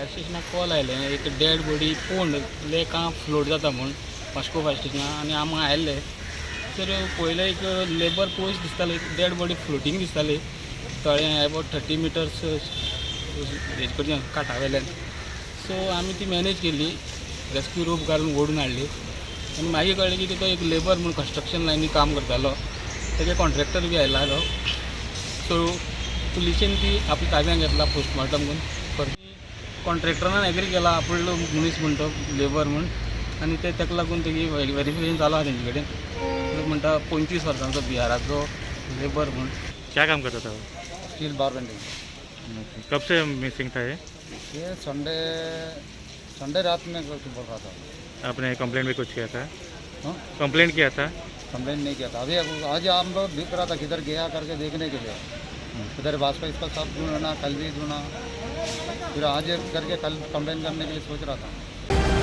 स्टेशनाक call आयलें एक dead body pond लेकां float जाता म्हूण वास्को फायर स्टेशनाक आनी आमी आयिल्ले तर पळयलें एक लेबर पयस दिसताले, एक डेड बॉडी फ्लोटींग दिसताली तळें अबावट 30 मिटर्स हेजे कडच्यान काटा वेल्यान. सो आमी ती मॅनेज केली, रेस्क्यू रोप घालून ओडून हाडली आनी मागीर कळ्ळें की तो एक लेबर म्हूण कंस्ट्रक्शन लायनी काम करतालो, तेजे कॉन्ट्रॅक्टर बी आयला. सो पुलिशेन ती आपल्या ताब्यान घेतला पोस्टमॉर्टम करून. कॉन्ट्रॅक्टरान एग्री केला आपलो मनीस म्हण तो लेबर म्हूण आनी ते ताका लागून तेगी वेरिफिकेशन चालू आसा तेंचे कडेन. म्हणटा 25 वर्सांचो बिहाराचो लेबर म्हूण. क्या काम करता था वो? Steel bar bending. कब से मिसिंग था ये? ये संडे संडे रात में कुछ बोल रहा था. आपने कंप्लेंट भी कुछ किया था? हाँ? कंप्लेंट किया था? कंप्लेंट नहीं किया था. अभी आज हम लोग दिख रहा था किधर गया करके देखने के लिए. उधर वास्को इसका सब ढूंढना, कल भी ढूंढा, फिर आज करके कल कंप्लेंट करने के लिए सोच रहा था.